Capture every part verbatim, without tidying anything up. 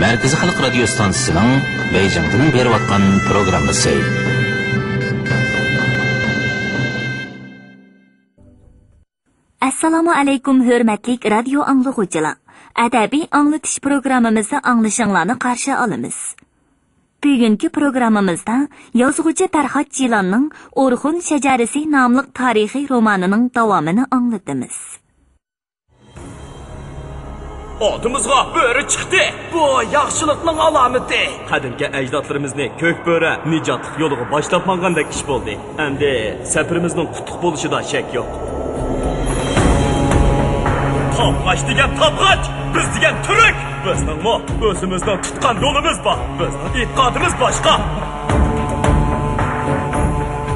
مەركىزىي خەلق رادىيو ئىستانسىسىنىڭ بېيجىڭدىن بېرىۋاتقان پروگراممىسى. ئەسسالامۇ ئەلەيكۇم، ھۆرمەتلىك رادىيو ئاڭلىغۇچىلار! ئەدەبىي ئاڭلىتىش پروگراممىمىزدا ئاڭلىشىڭلارنى قارشى ئالىمىز. بۈگۈنكى پروگراممىمىزدا يازغۇچى پەرھات جىلاننىڭ ئورخۇن شەجەرىسى ناملىق تارىخىي رومانىنىڭ داۋامىنى ئاڭلىتىمىز. ئالدىمىزغا بۆرە چىقتى. بۇ ياخشىلىقنىڭ ئالامىتى. قەدىمكى ئەجدادلىرىمىزنى كۆك بۆرە نىجاتلىق يولىغا باشلاپ ماڭغاندەك ئىش بولدى. ئەمدى سەپىرىمىزنىڭ قۇتلۇق بولۇشىدا شەك يوق. تاپغاچ دېگەن تاپغاچ، بىز دېگەن تۈرك. بىزنىڭمۇ ئۆزىمىزنىڭ تۇتقان يولىمىز بار. بىزنىڭ ئېتىقادىمىز باشقا.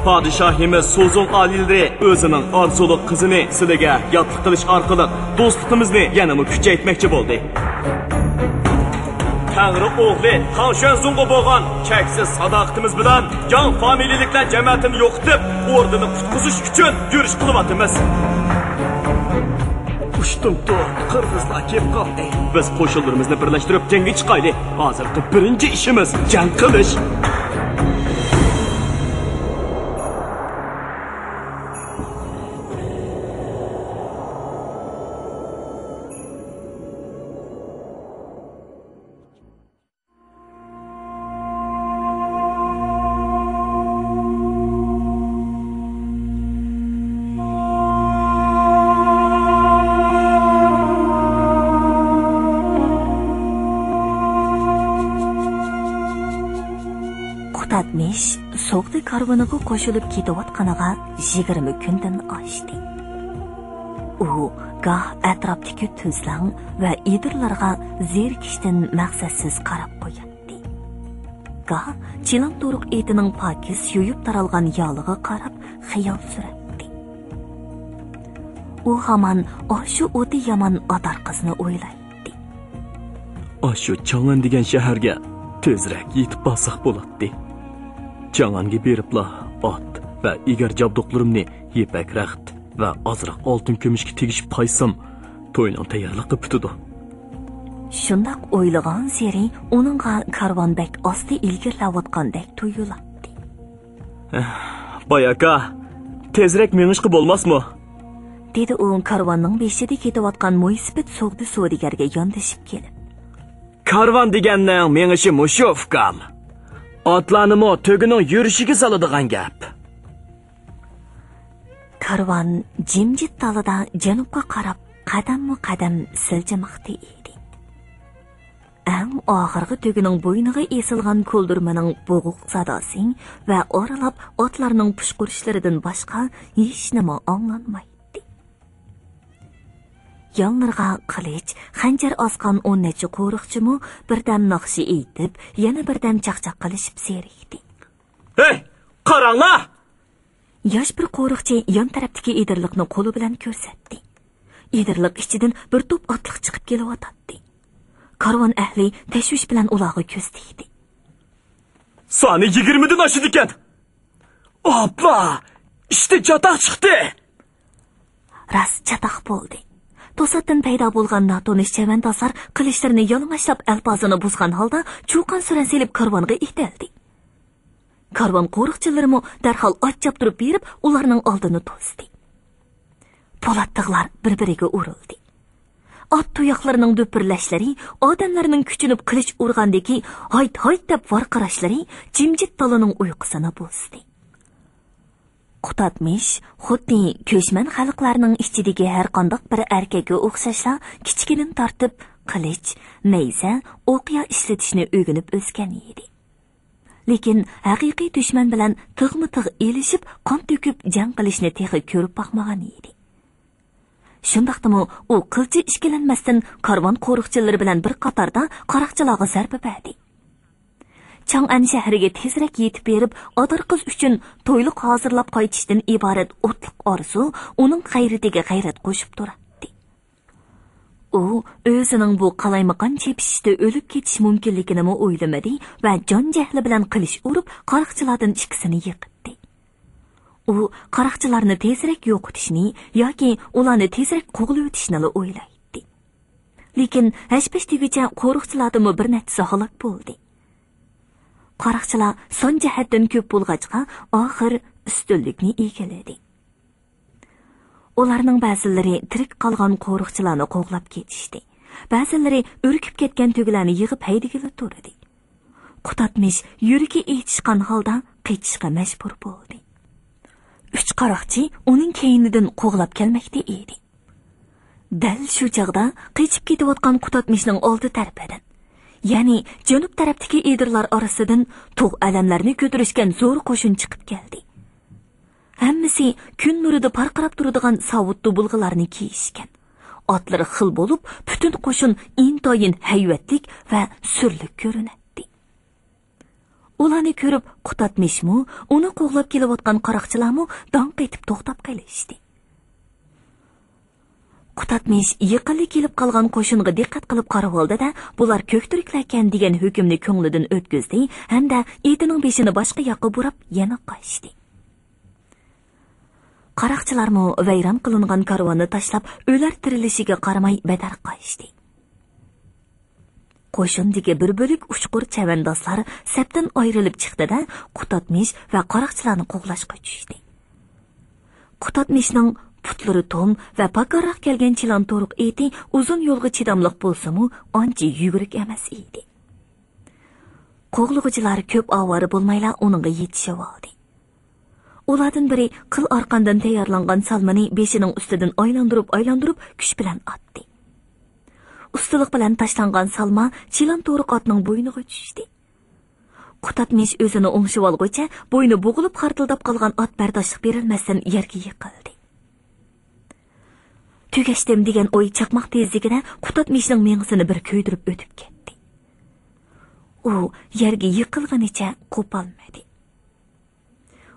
پادىشاھىمىز سوزۇڭ ئالىيلىرى ئۆزىنىڭ ئارزۇلۇق قىزىنى سىلىگە ياتلىق قىلىش ئارقىلىق دوستلۇقىمىزنى يەنىمۇ كۈچەيتمەكچى بولدى. تەڭرى ئوغلى تاڭشۈەنزۇڭغا بولغان چەكسىز ساداقىتىمىز بىلەن جاڭ فامىلىلىكلەر جەمەتىنى يوقىتىپ، ئوردىنى قۇتقۇزۇش ئۈچۈن يۈرۈش قىلىۋاتىمىز. ئۇشتۇمتۇت قىرغىزلار كېلىپ قالدى. بىز قوشۇنلىرىمىزنى بىرلەشتۈرۈپ جەڭگە چىقايلى. ھازىرقى بىرىنچى ئىشىمىز جەڭ قىلىش. قۇتادمىش سوغدى كارۋىنىغا قوشۇلۇپ كېتىۋاتقىنىغا يىگىرمە كۈندىن ئاشتى. ئۇ گاھ ئەتراپتىكى تۈزلەڭ ۋە ئېدىرلارغا زېرىكىشتىن مەقسەتسىز قاراپ قوياتتى. گاھ چىلان تورۇق ئېتىنىڭ پاكىز يۇيۇپ تارالغان يالىغا قاراپ خىيال سۈرەتتى. ئۇ ھامان ئاشۇ ئوتى يامان ئاتار قىزنى ئويلايتتى. ئاشۇ چاڭئەن دېگەن شەھەرگە تېزرەك يېتىپ بارساق بولاتتى. چاڭئەنگە بېرىپلا ئات ۋە ئېگەر جابدۇقلىرىمنى يىپەك رەخت ۋە ئازراق ئالتۇن كۈمۈشكە تېگىشىپ قايتسام، توينىڭ تەييارلىقى پۈتىدۇ. شۇنداق ئويلىغانسېرى ئۇنىڭغا كارۋان بەك ئاستا ئىلگىرىلەۋاتقاندەك تۇيۇلاتتى. باي ئاكا، تېزرەك مېڭىشقا بولماسمۇ؟ دېدى ئۇ كارۋاننىڭ بېشىدا كېتىۋاتقان مويسىپىت سوغدى سودىگەرگە ياندىشىپ كېلىپ. كارۋان دېگەننىڭ مېڭىشى مۇشۇ، ئۇكام. ئاتلارنىمۇ تۆگىنىڭ يۈرۈشىگە سالىدىغان گەپ. كارۋان جىمجىت دالىدا جەنۇبقا قاراپ قەدەممۇ قەدەم سىلجىماقتا ئىدى. ئەڭ ئاخىرقى تۆگىنىڭ بوينىغا ئېسىلغان كولدۇرمىنىڭ بوغۇق ساداسى ۋە ئارىلاپ ئاتلارنىڭ پۇشقۇرۇشلىرىدىن باشقا ھېچنېمە ئاڭلانمايتتى. يانلىرىغا قىلىچ، خەنجەر ئاسقان ئون نەچچە قورۇقچىمۇ بىردەم ناخشا ئېيتىپ، يەنە بىردەم چاقچاق قىلىشىپ زېرىكتى. ھەي، قاراڭلار! ياش بىر قورۇقچى يان تەرەپتىكى ئېدىرلىقنى قولى بىلەن كۆرسەتتى. ئېدىرلىق ئىچىدىن بىر توپ ئاتلىق چىقىپ كېلىۋاتاتتى. كارۋان ئەھلى تەشۋىش بىلەن ئۇلارغا كۆز تىكتى. سانى يىگىرمىدىن ئاشىدىكەن. ئاپا، ئىشتە چاتاق چىقتى. راست چاتاق بولدى. توساتتىن پەيدا بولغان ناتونۇش چەۋەندازلار قىلىچلىرىنى يالىڭاچلاپ ئەلپازىنى بۇزغان ھالدا چۇقان-سۈرەن سېلىپ كارۋانغا ئېتىلدى. كارۋان قورۇقچىلىرىمۇ دەرھال ئات چاپتۇرۇپ بېرىپ ئۇلارنىڭ ئالدىنى توستى. پولات تىغلار بىر-بىرىگە ئۇرۇلدى. ئات تۇياقلىرىنىڭ دۈپۈرلەشلىرى، ئادەملەرنىڭ كۈچىنىپ قىلىچ ئۇرغاندىكى ھايت-ھايت دەپ ۋارقىراشلىرى جىمجىت دالىنىڭ ئۇيقۇسىنى بۇزدى. قۇتادمىش خۇددى كۆچمەن خەلقلەرنىڭ ئىچىدىكى ھەرقانداق بىر ئەركەككە ئوخشاشلا كىچىكىدىن تارتىپ قىلىچ، نەيزە، ئوقيا ئىشلىتىشنى ئۆگىنىپ ئۆسكەن ئىدى. لېكىن ھەقىقىي دۈشمەن بىلەن تىغمۇ تىغ ئېلىشىپ، قان تۆكۈپ جەڭ قىلىشنى تېخى كۆرۈپ باقمىغان ئىدى. شۇنداقتىمۇ ئۇ قىلچە ئىككىلەنمەستىن كارۋان قورۇقچىلىرى بىلەن بىر قاتاردا قاراقچىلارغا زەربە بەردى. چاڭئەن شەھىرىگە تېزرەك يېتىپ بېرىپ، ئاتار قىز ئۈچۈن تويلۇق ھازىرلاپ قايتىشتىن ئىبارەت ئوتلۇق ئارزۇ ئۇنىڭ غەيرىتىگە غەيرەت قوشۇپ تۇراتتى. ئۇ ئۆزىنىڭ بۇ قالايمىقان چېپىشىشتا ئۆلۈپ كېتىش مۇمكىنلىكىنىمۇ ئويلىمىدى ۋە جان جەھلى بىلەن قىلىچ ئۇرۇپ، قاراقچىلاردىن ئىككىسىنى يىقىتتى. ئۇ قاراقچىلارنى تېزرەك يوقىتىشنى ياكى ئۇلارنى تېزرەك قوغلىۋېتىشنىلا ئويلايتتى. لېكىن ھەش-پەش دېگۈچە قورۇقچىلاردىنمۇ بىر نەچچىسى ھالاك بولدى. قاراقچىلار سان جەھەتتىن كۆپ بولغاچقا، ئاخىر ئۈستۈنلۈكنى ئىگىلىدى. ئۇلارنىڭ بەزىلىرى تىرىك قالغان قورۇقچىلارنى قوغلاپ كېتىشتى. بەزىلىرى ئۈركۈپ كەتكەن تۆگىلەرنى يىغىپ ھەيدىگىلى تۇردى. قۇتادمىش يۈرىكى ئېچىشقان ھالدا قېچىشقا مەجبۇر بولدى. ئۈچ قاراقچى ئۇنىڭ كەينىدىن قوغلاپ كەلمەكتە ئىدى. دەل شۇ چاغدا قېچىپ كېتىۋاتقان قۇتادمىشنىڭ ئالدى تەرىپىدىن، يەنى جەنۇب تەرەپتىكى ئېدىرلار ئارىسىدىن تۇغ ئەلەملەرنى كۆتۈرۈشكەن زور قوشۇن چىقىپ كەلدى. ھەممىسى كۈن نۇرىدا پارقىراپ تۇرىدىغان ساۋۇت دۇبۇلغىلارنى كىيىشكەن. ئاتلىرى خىل بولۇپ، پۈتۈن قوشۇن ئىنتايىن ھەيۋەتلىك ۋە سۈرلۈك كۆرۈنەتتى. ئۇلارنى كۆرۈپ، قۇتادمىشمۇ، ئۇنى قوغلاپ كېلىۋاتقان قاراقچىلارمۇ داڭ قېتىپ توختاپ قېلىشتى. قۇتادمىش يېقىنلا كېلىپ قالغان قوشۇنغا دىققەت قىلىپ قارىۋالدى-دە، بۇلار كۆكتۈركلەركەن دېگەن ھۆكۈمنى كۆڭلىدىن ئۆتكۈزدى ھەمدە ئېتىنىڭ بېشىنى باشقا ياققا بۇراپ يەنە قاچتى. قاراقچىلارمۇ ۋەيران قىلىنغان كارۋاننى تاشلاپ، ئۆلەر تىرىلىشىگە قارىماي بەدەر قاچتى. قوشۇندىكى بىر بۆلەك ئۇچقۇر چەۋەندازلار سەپتىن ئايرىلىپ چىقتى-دە، قۇتادمىش ۋە قاراقچىلارنى قوغلاشقا چۈشتى. قۇتادمىشنىڭ پۇتلىرى توم ۋە پاكارراق كەلگەن چىلان تورۇق ئېتى ئۇزۇن يولغا چىداملىق بولسىمۇ، ئانچە يۈگۈرۈك ئەمەس ئىدى. قوغلىغۇچىلار كۆپ ئاۋارە بولمايلا ئۇنىڭغا يېتىشىۋالدى. ئۇلاردىن بىرى قىل ئارقاندىن تەييارلانغان سالمىنى بېشىنىڭ ئۈستىدىن ئايلاندۇرۇپ-ئايلاندۇرۇپ كۈچ بىلەن ئاتتى. ئۇستىلىق بىلەن تاشلانغان سالما چىلان تورۇق ئاتنىڭ بوينىغا چۈشتى. قۇتادمىش ئۆزىنى ئوڭشىۋالغۇچە، بوينى بوغۇلۇپ خارتىلداپ قالغان ئات بەرداشلىق بېرەلمەستىن يەرگە يىقىلدى. تۈگەشتىم دېگەن ئوي چاقماق تېزلىكىدە قۇتادمىشنىڭ مېڭىسىنى بىر كۆيدۈرۈپ ئۆتۈپ كەتتى. ئۇ يەرگە يىقىلغىنىچە قوپالمىدى.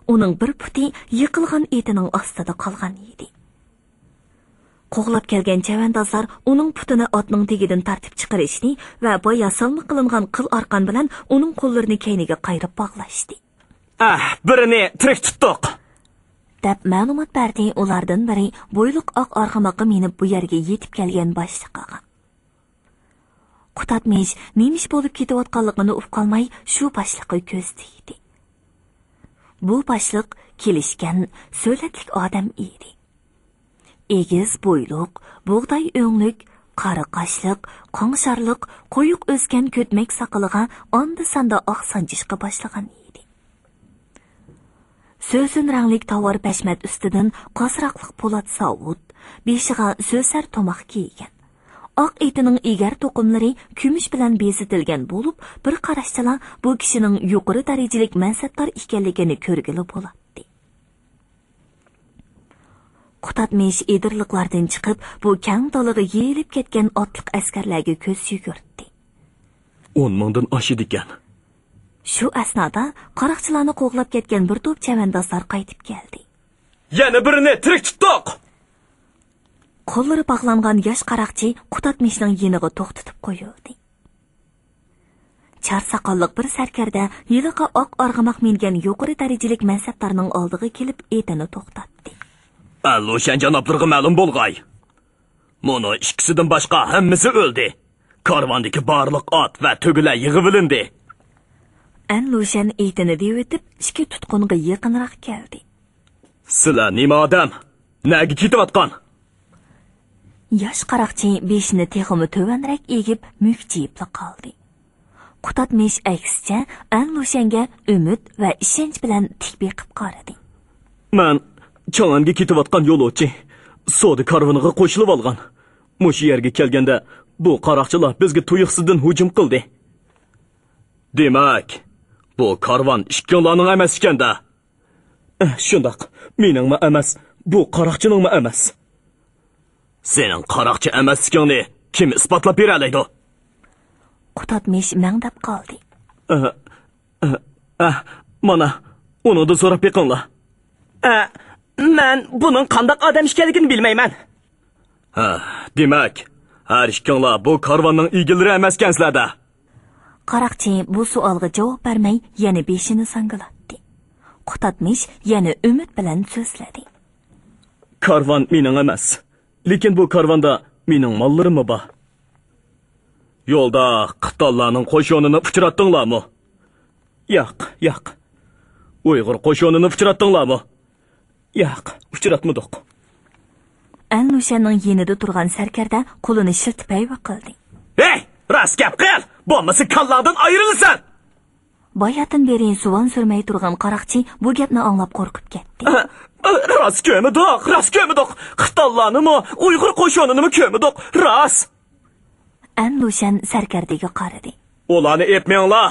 ئۇنىڭ بىر پۇتى يىقىلغان ئېتىنىڭ ئاستىدا قالغان ئىدى. قوغلاپ كەلگەن چەۋەندازلار ئۇنىڭ پۇتىنى ئاتنىڭ تېگىدىن تارتىپ چىقىرىشتى ۋە بايا سالما قىلىنغان قىل ئارقان بىلەن ئۇنىڭ قوللىرىنى كەينىگە قايرىپ باغلاشتى. ئەھ، بىرىنى تىرىك تۇتتۇق! دەپ مەلۇمات بەردى ئۇلاردىن بىرى بويلۇق ئاق ئارغىماققا مىنىپ بۇ يەرگە يېتىپ كەلگەن باشلىقىغا. قۇتادمىش نېمە ئىش بولۇپ كېتىۋاتقانلىقىنى ئۇقالماي شۇ باشلىققا كۆز تىكتى. بۇ باشلىق كېلىشكەن، سۆلەتلىك ئادەم ئىدى. ئېگىز بويلۇق، بۇغداي ئۆڭلۈك، قارا قاشلىق، قاڭشارلىق، قويۇق ئۆسكەن كۆتمەك ساقىلىغا ئاندا-ساندا ئاق سانجىشقا باشلىغان ئىدى. سۆسۈن رەڭلىك تاۋار پەشمەت ئۈستىدىن قاسراقلىق پولات ساۋۇت، بېشىغا سۆسەر تۇماق كىيگەن. ئاق ئېتىنىڭ ئېگەر توقۇملىرى كۈمۈش بىلەن بېزىتىلگەن بولۇپ، بىر قاراشتىلا بۇ كىشىنىڭ يۇقىرى دەرىجىلىك مەنسەپدار ئىكەنلىكىنى كۆرگىلى بولاتتى. قۇتادمىش ئېدىرلىقلاردىن چىقىپ، بۇ كەڭ دالىغا يېيىلىپ كەتكەن ئاتلىق ئەسكەرلەرگە كۆز يۈگۈرتتى. ئون مىڭدىن ئاشىدىكەن. شۇ ئەسنادا قاراقچىلارنى قوغلاپ كەتكەن بىر توپ چەۋەندازلار قايتىپ كەلدى. يەنە بىرىنى تىرىك تۇتتۇق! قوللىرى باغلانغان ياش قاراقچى قۇتادمىشنىڭ يېنىغا توختىتىپ قويۇلدى. چار ساقاللىق بىر سەركەردە يىلىغا ئاق ئارغىماق مىنگەن يۇقىرى دەرىجىلىك مەنسەپدارنىڭ ئالدىغا كېلىپ ئېتىنى توختاتتى. ئەللۇشەن جانابلىرىغا مەلۇم بولغاي. مۇنۇ ئىككىسىدىن باشقا ھەممىسى ئۆلدى. كارۋاندىكى بارلىق ئات ۋە تۆگىلەر يىغىۋېلىندى. ئەنلۇشەن ئېتىنى دېۋىتىپ، ئىككى تۇتقۇنغا يېقىنراق كەلدى. سىلەر نېمە ئادەم؟ نەگە كېتىۋاتقان؟ ياش قاراقچى بېشىنى تېخىمۇ تۆۋەنرەك ئېگىپ، مۈكچىيىپلا قالدى. قۇتادمىش ئەكسىچە ئەنلۇشەنگە ئۈمىد ۋە ئىشەنچ بىلەن تىك بېقىپ قارىدى. مەن چاڭئەنگە كېتىۋاتقان يولۇچى. سودا كارۋىنىغا قوشۇلۇۋالغان. مۇشۇ يەرگە كەلگەندە، بۇ قاراقچىلار بىزگە تۇيۇقسىزدىن ھۇجۇم قىلدى. دېمەك، بۇ كارۋان ئىككىڭلارنىڭ ئەمەس ئىكەن-دە؟ ئەھ، شۇنداق. مېنىڭمۇ ئەمەس، بۇ قاراقچىنىڭمۇ ئەمەس. سېنىڭ قاراقچى ئەمەسلىكىڭنى كىم ئىسپاتلاپ بېرەلەيدۇ؟ قۇتادمىش مەڭدەپ قالدى. ئە، ئە، ئە، مانا، ئۇنىڭدىن سوراپ بېقىڭلار. ئە، مەن بۇنىڭ قانداق ئادەم ئىكەنلىكىنى بىلمەيمەن. ھە، دېمەك، ھەر ئىككىڭلار بۇ كارۋاننىڭ ئىگىلىرى ئەمەسكەنسىلەر-دە؟ قاراقچى بۇ سوئالغا جاۋاب بەرمەي، يەنە بېشىنى ساڭگىلاتتى. قۇتادمىش يەنە ئۈمىد بىلەن سۆزلىدى. كارۋان مېنىڭ ئەمەس، لېكىن بۇ كارۋاندا مېنىڭ ماللىرىممۇ بار. يولدا قىتانلارنىڭ قوشۇنىنى ئۇچراتتىڭلارمۇ؟ ياق، ياق. ئۇيغۇر قوشۇنىنى ئۇچراتتىڭلارمۇ؟ ياق، ئۇچراتمىدۇق. ئەن لۇشەننىڭ يېنىدا تۇرغان سەركەردە قولىنى شىلتىپەيۋە قىلدى. ھەي، راست گەپ قىل، بولمىسا كاللاڭدىن ئايرىلىسەن! باياتىن بېرى زۇۋان سۈرمەي تۇرغان قاراقچى بۇ گەپنى ئاڭلاپ قورقۇپ كەتتى. ئە، ئە، راست كۆرمىدۇق، راست كۆرمىدۇق. قىتانلارنىمۇ، ئۇيغۇر قوشۇنىنىمۇ كۆرمىدۇق، راست. ئەن لۇشەن سەركەردىگە قارىدى. ئۇلارنى ئېپ مېڭىڭلار.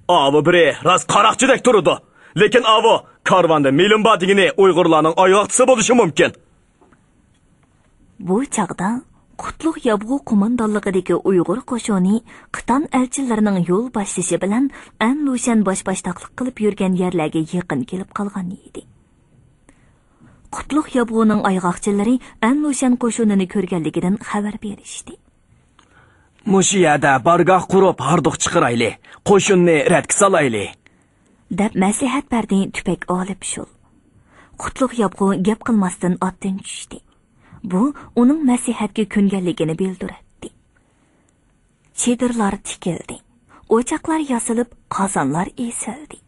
ئاۋۇ بىرى راست قاراقچىدەك تۇرىدۇ. لېكىن ئاۋۇ كارۋاندا مېلىم بار دېگىنى ئۇيغۇرلارنىڭ ئايغاقچىسى بولۇشى مۇمكىن. بۇ چاغدا قۇتلۇق يابغۇ قوماندانلىقىدىكى ئۇيغۇر قوشۇنى قىتان ئەلچىلىرىنىڭ يول باشلىشى بىلەن ئەن لۇشەن باش باشتاقلىق قىلىپ يۈرگەن يەرلەرگە يېقىن كېلىپ قالغان ئىدى. قۇتلۇق يابغۇنىڭ ئايغاقچىلىرى ئەن لۇشەن قوشۇنىنى كۆرگەنلىكىدىن خەۋەر بېرىشتى. مۇشۇ يەردە بارگاھ قۇرۇپ ھاردۇق چىقىرايلى، قوشۇننى رەتكە سالايلى، دەپ مەسلىھەت بەردى تۈپەك ئالىپ شۇل. قۇتلۇق يابغۇ گەپ قىلماستىن ئاتتىن چۈشتى. بۇ ئۇنىڭ مەسلىھەتكە كۆنگەنلىكىنى بىلدۈرەتتى. چېدىرلار تىكىلدى. ئوچاقلار ياسىلىپ، قازانلار ئېسىلدى.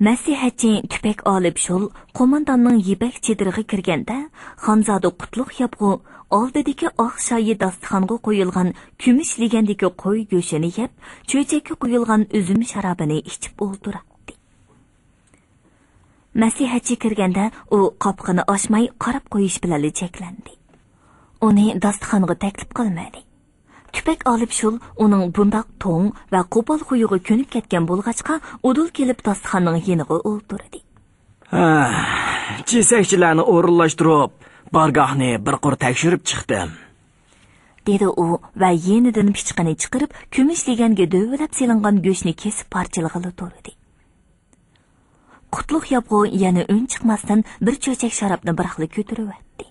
مەسلىھەتچى تۈپەك ئالىپ شۇل قومانداننىڭ يىپەك چېدىرىغا كىرگەندە، خانزادە قۇتلۇق يابغۇ ئالدىدىكى ئاق شايى داستىخانغا قويۇلغان كۈمۈش لېگەندىكى قوي گۆشىنى يەپ، چۆچەككە قۇيۇلغان ئۈزۈم شارابىنى ئىچىپ ئولتۇراتتى. مەسلىھەتچى كىرگەندە، ئۇ قاپىقىنى ئاچماي قاراپ قويۇش بىلەنلا چەكلەندى. ئۇنى داستىخانغا تەكلىپ قىلمىدى. تۈپەك ئالىپ شۇل ئۇنىڭ بۇنداق توڭ ۋە قوپال خۇيىغا كۆنۈپ كەتكەن بولغاچقا، ئۇدۇل كېلىپ داستىخاننىڭ يېنىغا ئولتۇردى. ھە، چېسەكچىلەرنى ئورۇنلاشتۇرۇپ، بارگاھنى بىر قۇر تەكشۈرۈپ چىقتىم، دېدى ئۇ ۋە يېنىدىن پىچىقىنى چىقىرىپ، كۈمۈش لېگەنگە دۆۋىلەپ سېلىنغان گۆشنى كېسىپ پارچىلىغىلى تۇردى. قۇتلۇق يابغۇ يەنە ئۈن چىقماستىن بىر چۆچەك شارابنى بىراقلا كۆتۈرۈۋەتتى.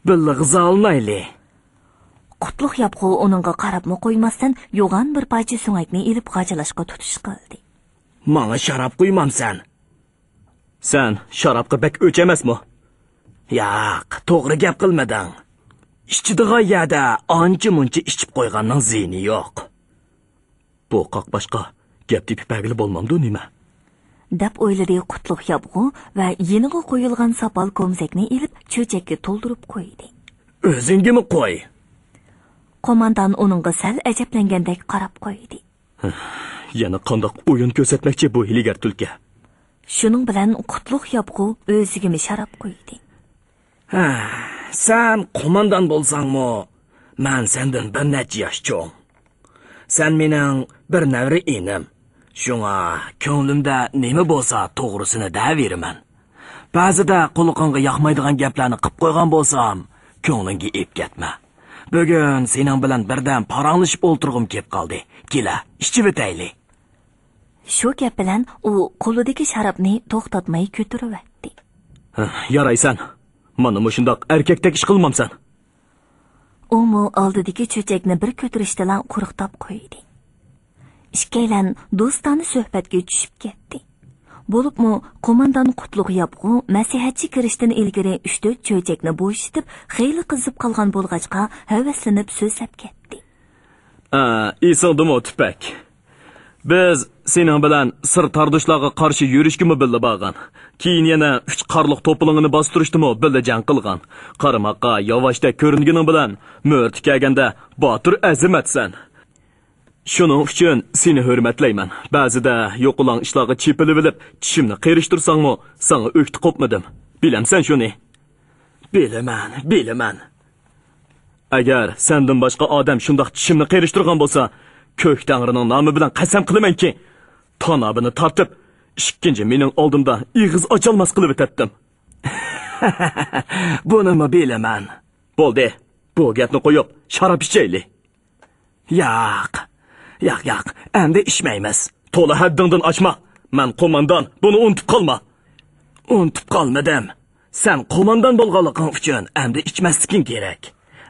بىللە غىزالىنايلى. قۇتلۇق يابغۇ ئۇنىڭغا قاراپمۇ قويماستىن، يوغان بىر پارچە سۆڭەكنى ئېلىپ غاجىلاشقا تۇتۇش قىلدى. ماڭا شاراب قۇيمامسەن؟ سەن شارابقا بەك ئۆچ ئەمەسمۇ؟ ياق، توغرا گەپ قىلمىدىڭ. ئىچىدىغان يەردە ئانچە-مۇنچە ئىچىپ قويغاننىڭ زىيىنى يوق. بۇ قاقباشقا گەپ تېپىپ بەرگىلى بولمامدۇ نېمە؟ دەپ ئويلىدى قۇتلۇق يابغۇ ۋە يېنىغا قويۇلغان ساپال كومزەكنى ئېلىپ، چۆچەككە تولدۇرۇپ قويدى. ئۆزۈڭگىمۇ قوي. قوماندان ئۇنىڭغا سەل ئەجەبلەنگەندەك قاراپ قويدى. يەنە قانداق ئويۇن كۆرسەتمەكچى بۇ ھىيلىگەر تۈلكە؟ شۇنىڭ بىلەن قۇتلۇق يابغۇ ئۆزىگىمۇ شاراب قۇيدى. ھە، سەن قوماندان بولساڭمۇ، مەن سەندىن بىر نەچچە ياش چوڭ. سەن مېنىڭ بىر نەۋرە ئىنىم. شۇڭا كۆڭلۈمدە نېمە بولسا توغرىسىنى دەۋېرىمەن. بەزىدە قۇلىقىڭغا ياقمايدىغان گەپلەرنى قىپ قويغان بولسام، كۆڭلۈڭگە ئېپ كەتمە. بۈگۈن سېنىڭ بىلەن بىردەم پاراڭلىشىپ ئولتۇرغۇم كېپ قالدى. كېلە، ئىچىۋېتەيلى. شۇ گەپ بىلەن ئۇ قولىدىكى شارابنى توختاتماي كۆتۈرۈۋەتتى. ھە، يارايسەن. مانا مۇشۇنداق ئەركەكتەك ئىش قىلمامسەن. ئۇمۇ ئالدىدىكى چۆچەكنى بىر كۆتۈرۈشتىلا قۇرۇقداپ قويدى. ئىككىيلەن دوستانە سۆھبەتكە چۈشۈپ كەتتى. بولۇپمۇ قوماندان قۇتلۇق يابغۇ مەسلىھەتچى كىرىشتىن ئىلگىرى ئۈچ-تۆت چۆچەكنى بوشىتىپ، خېلى قىزىپ قالغان بولغاچقا، ھەۋەسلىنىپ سۆزلەپ كەتتى. ئە، ئېسىڭدىمۇ، تۈپەك؟ بىز سېنىڭ بىلەن سىر تاردۇشلارغا قارشى يۈرۈشكىمۇ بىللە بارغان. كېيىن يەنە ئۈچ قارلۇق توپىلىڭىنى باستۇرۇشتىمۇ بىللە جەڭ قىلغان. قارىماققا ياۋاشتەك كۆرۈنگىنىڭ بىلەن، مۆرىتى كەلگەندە باتۇر ئەزىمەتسەن. شۇنىڭ ئۈچۈن سېنى ھۆرمەتلەيمەن. بەزىدە يوقىلاڭ ئىشلارغا چېپىلىۋېلىپ، چىشىمنى قېرىشتۇرساڭمۇ، ساڭا ئۆكتە قوپمىدىم. بىلەمسەن شۇنى؟ بىلىمەن، بىلىمەن. ئەگەر سەندىن باشقا ئادەم شۇنداق چىشىمنى قېرىشتۇرغان بولسا، كۆك تەڭرىنىڭ نامى بىلەن قەسەم قىلىمەنكى، تانابىنى تارتىپ، ئىككىنچى مېنىڭ ئالدىمدا ئېغىز ئاچالماس قىلىۋېتەتتىم. بۇنىمۇ بىلىمەن. بولدى، بۇ گەپنى قويۇپ، شاراب ئىچەيلى. ياق. ياق، ياق. ئەمدى ئىچمەيمىز. تولا ھەددىڭدىن ئاشما. مەن قوماندان، بۇنى ئۇنتۇپ قالما. ئۇنتۇپ قالمىدىم. سەن قوماندان بولغانلىقىڭ ئۈچۈن ئەمدى ئىچمەسلىكىڭ كېرەك.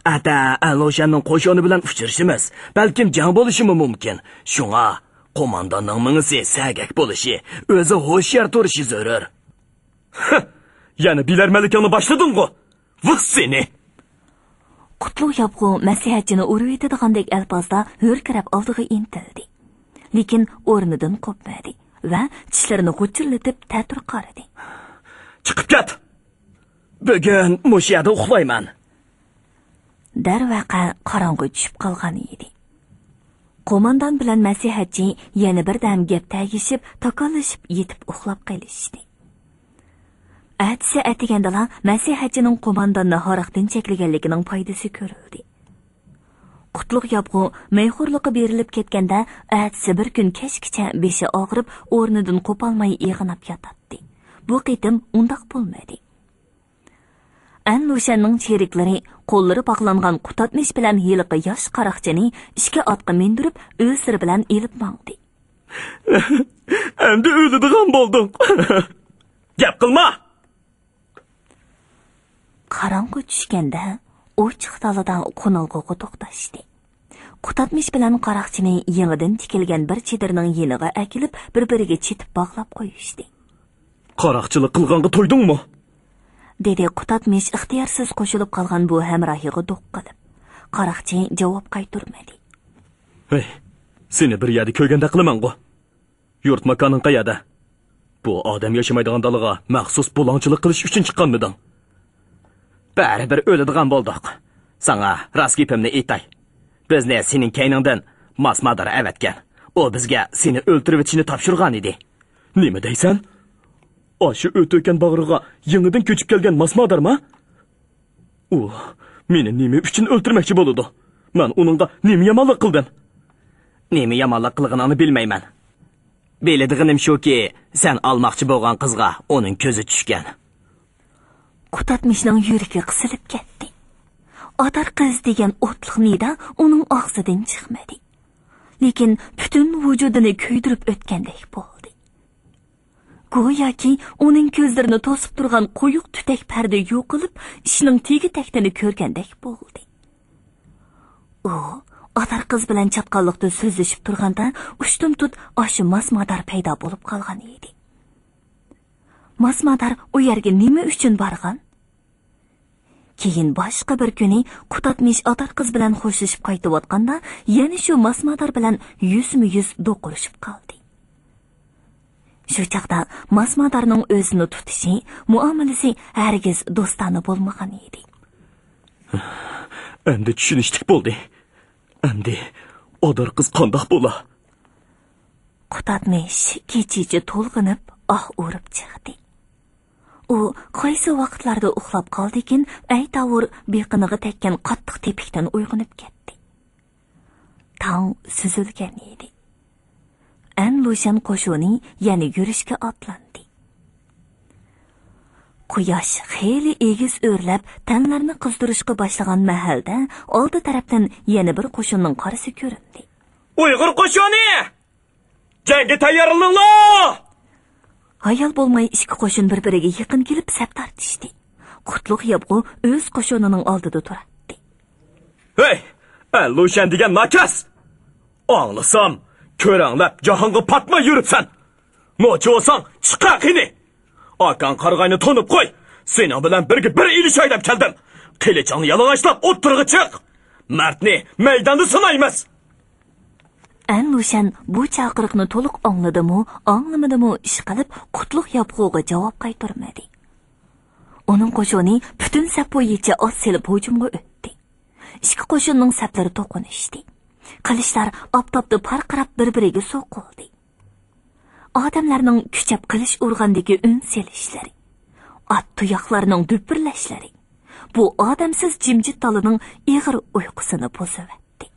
ئەتە ئەلوشەننىڭ قوشۇنى بىلەن ئۇچرىشىمىز. بەلكىم جەڭ بولۇشىمۇ مۇمكىن. شۇڭا قومانداننىڭ مېڭىسى سەگەك بولۇشى، ئۆزى ھوشيار تۇرۇشى زۆرۈر. يەنە بىلەرمەنلىكىڭنى باشلىدىڭغۇ؟ ۋىخ سېنى! قۇتلۇق ياپغۇ مەسلىھەتچىنى ئۇرۇۋېتىدىغاندەك ئەلپازدا ھۆركىرەپ ئالدىغا ئىنتىلدى. لېكىن ئورنىدىن قوپمىدى ۋە چىشلىرىنى غۇچىرلىتىپ تەتۈر قارىدى. چىقىپ كەت! بۈگۈن مۇشۇ يەردە ئۇخلايمەن. دەرۋەقە، قاراڭغۇ چۈشۈپ قالغان ئىدى. قوماندان بىلەن مەسلىھەتچى يەنە بىردەم گەپ تەگىشىپ، تاكاللىشىپ يېتىپ ئۇخلاپ قېلىشتى. ئەتىسى ئەتىگەندىلا مەسلىھەتچىنىڭ قومانداننى ھاراقتىن چەكلىگەنلىكىنىڭ پايدىسى كۆرۈلدى. قۇتلۇق ياپغۇ مەيخورلۇققا بېرىلىپ كەتكەندە، ئەتىسى بىر كۈن كەچكىچە بېشى ئاغرىپ، ئورنىدىن قوپالماي ئېغىناپ ياتاتتى. بۇ قېتىم ئۇنداق بولمىدى. ئەن لۇشەننىڭ چېرىكلىرى قوللىرى باغلانغان قۇتادمىش بىلەن ھېلىقى ياش قاراقچىنى ئىككى ئاتقا مىندۈرۈپ، ئۆزلىرى بىلەن ئېلىپ ماڭدى. ئەمدى ئۆلىدىغان بولدۇق. گەپ قىلما! قاراڭغۇ چۈشكەندە، ئوچۇق دالىدا قونالغۇغا توختاشتى. قۇتادمىش بىلەن قاراقچىنى يېڭىدىن تىكىلگەن بىر چېدىرنىڭ يېنىغا ئەكېلىپ، بىر-بىرىگە چېتىپ باغلاپ قويۇشتى. قاراقچىلىق قىلغانغا تويدۇڭمۇ؟ دېدى قۇتادمىش ئىختىيارسىز قوشۇلۇپ قالغان بۇ ھەمراھىغا دوق قىلىپ. قاراقچى جاۋاب قايتۇرمىدى. ھەي، سېنى بىر يەردە كۆرگەندەك قىلىمەنغۇ. يۇرت ماكانىڭ قەيەردە؟ بۇ ئادەم ياشىمايدىغان دالىغا مەخسۇس بۇلاڭچىلىق قىلىش ئۈچۈن چىققانمىدىڭ؟ بەرىبىر ئۆلىدىغان بولدۇق. ساڭا راست گېپىمنى ئېيتاي. بىزنى سېنىڭ كەينىڭدىن ماسمادار ئەۋەتكەن. ئۇ بىزگە سېنى ئۆلتۈرۈۋېتىشنى تاپشۇرغان ئىدى. نېمە دەيسەن؟ ئاشۇ ئۆتۈكەن باغرىغا يېڭىدىن كۆچۈپ كەلگەن ماسمادارما؟ ئۇ مېنى نېمە ئۈچۈن ئۆلتۈرمەكچى بولىدۇ؟ مەن ئۇنىڭغا نېمە يامانلىق قىلدىم؟ نېمە يامانلىق قىلغىنىڭنى بىلمەيمەن. بىلىدىغىنىم شۇكى، سەن ئالماقچى بولغان قىزغا ئۇنىڭ كۆزى چۈشكەن. قۇتادمىشنىڭ يۈرىكى قىسىلىپ كەتتى. ئادار قىز دېگەن ئوتلۇق نىدا ئۇنىڭ ئاغزىدىن چىقمىدى. لېكىن پۈتۈن ۋۇجۇدىنى كۆيدۈرۈپ ئۆتكەندەك بولدى. گوياكى ئۇنىڭ كۆزلىرىنى توسۇپ تۇرغان قويۇق تۈتەك پەردە يوقىلىپ، ئىشنىڭ تېگى-تەكتىنى كۆرگەندەك بولدى. ئۇ ئادار قىز بىلەن چاتقاللىقتا سۆزلىشىپ تۇرغاندا، ئۇشتۇمتۇت ئاشۇ ماسمادار پەيدا بولۇپ قالغان ئىدى. ماسمادار ئۇ يەرگە نېمە ئۈچۈن بارغان؟ كېيىن باشقا بىر كۈنى قۇتادمىش ئادار قىز بىلەن خوشلىشىپ قايتىۋاتقاندا، يەنە شۇ ماسمادار بىلەن يۈزمۇ يۈز دوقۇرۇشۇپ قالدى. شۇ چاغدا ماسمادارنىڭ ئۆزىنى تۇتۇشى، مۇئامىلىسى ھەرگىز دوستانە بولمىغان ئىدى. ئەمدى چۈشىنىشلىك بولدى. ئەمدى ئادار قىز قانداق بولا؟ قۇتادمىش كېچىچە تولغىنىپ، ئاھ ئۇرۇپ چىقتى. ئۇ قايسى ۋاقىتلاردا ئۇخلاپ قالدىكىن، ئەيتاۋۇر بېقىنىغا تەگكەن قاتتىق تېپىكتىن ئويغىنىپ كەتتى. تاڭ سۈزۈلگەن ئىدى. ئەن لۇشەن قوشۇنى يەنە يۈرۈشكە ئاتلاندى. قۇياش خېلى ئېگىز ئۆرلەپ، تەنلەرنى قىزدۇرۇشقا باشلىغان مەھەلدە، ئالدى تەرەپتىن يەنە بىر قوشۇننىڭ قارىسى كۆرۈندى. ئۇيغۇر قوشۇنى! جەڭگە تەييارلىنىڭلار! ھايال بولماي ئىككى قوشۇن بىر-بىرىگە يېقىن كېلىپ سەپ تارتىشتى. قۇتلۇق ياپغۇ ئۆز قوشۇنىنىڭ ئالدىدا تۇراتتى. ھەي، ئەللۇشەن دېگەن ناكەس! ئاڭلىسام، كۆرەڭلەپ جاھانغا پاتماي يۈرۈپسەن. نوچى بولساڭ، چىقە قېنى! ئاكاڭ قارىغاينى تونۇپ قوي. سېنىڭ بىلەن بىرگە بىر ئېلىشاي دەپ كەلدىم. قىلىچىڭنى يالىڭاچلاپ ئوتتۇرىغا چىق. مەردنى مەيداندا سىنايمىز. ئەن لۇشەن بۇ چاقىرىقنى تولۇق ئاڭلىدىمۇ، ئاڭلىمىدىمۇ، ئىشقىلىپ قۇتلۇق ياپغۇغا جاۋاب قايتۇرمىدى. ئۇنىڭ قوشۇنى پۈتۈن سەپ بويىچە ئات سېلىپ ھۇجۇمغا ئۆتتى. ئىككى قوشۇننىڭ سەپلىرى توقۇنۇشتى. قىلىچلار ئاپتاپتا پارقىراپ بىر-بىرىگە سوقۇلدى. ئادەملەرنىڭ كۈچەپ قىلىچ ئۇرغاندىكى ئۈن سېلىشلىرى، ئات تۇياقلارنىڭ دۈپۈرلەشلىرى بۇ ئادەمسىز جىمجىت دالىنىڭ ئېغىر ئۇيقۇسىنى بۇزۇۋەتتى.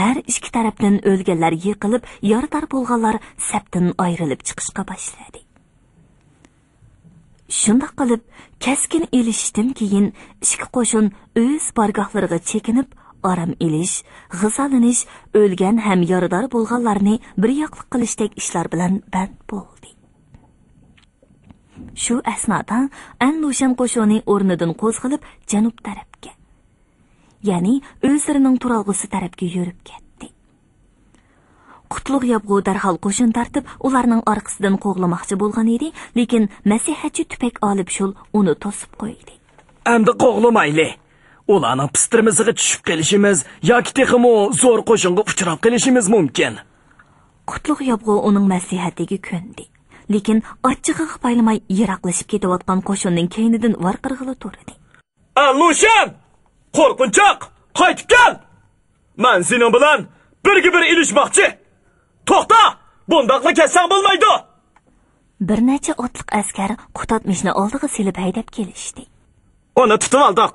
ھەر ئىككى تەرەپتىن ئۆلگەنلەر يىقىلىپ، يارىدار بولغانلار سەپتىن ئايرىلىپ چىقىشقا باشلىدى. شۇنداق قىلىپ، كەسكىن ئېلىشىشتىن كېيىن ئىككى قوشۇن ئۆز بارگاھلىرىغا چېكىنىپ، ئارام ئېلىش، غىزالىنىش، ئۆلگەن ھەم يارىدار بولغانلارنى بىر ياقلىق قىلىشتەك ئىشلار بىلەن بەند بولدى. شۇ ئەسنادا ئەن لۇشەن قوشۇنى ئورنىدىن قوزغىلىپ، جەنۇب تەرەپكە، يەنى ئۆزلىرىنىڭ تۇرالغۇسى تەرەپكە يۈرۈپ كەتتى. قۇتلۇق ياپغۇ دەرھال قوشۇن تارتىپ، ئۇلارنىڭ ئارقىسىدىن قوغلىماقچى بولغان ئىدى، لېكىن مەسلىھەتچى تۈپەك ئالىپ شۇل ئۇنى توسۇپ قويدى. ئەمدى قوغلىمايلى. ئۇلارنىڭ پىستىرمىسىغا چۈشۈپ قېلىشىمىز ياكى تېخىمۇ زور قوشۇنغا ئۇچراپ قېلىشىمىز مۇمكىن. قۇتلۇق ياپغۇ ئۇنىڭ مەسلىھەتىگە كۆندى. لېكىن ئاچچىقىغا پايلىماي يىراقلىشىپ كېتىۋاتقان قوشۇننىڭ كەينىدىن ۋارقىرىغىلى تۇردى. ئەللۇشەن! قورقۇنچاق! قايتىپ كەل! مەن سېنىڭ بىلەن بىرگە بىر ئېلىشماقچى! توختا! بۇنداقلا كەتسەڭ بولمايدۇ! بىر نەچچە ئاتلىق ئەسكەر قۇتادمىشنى ئالدىغا سېلىپ ھەيدەپ كېلىشتى. ئۇنى تۇتۇۋالدۇق.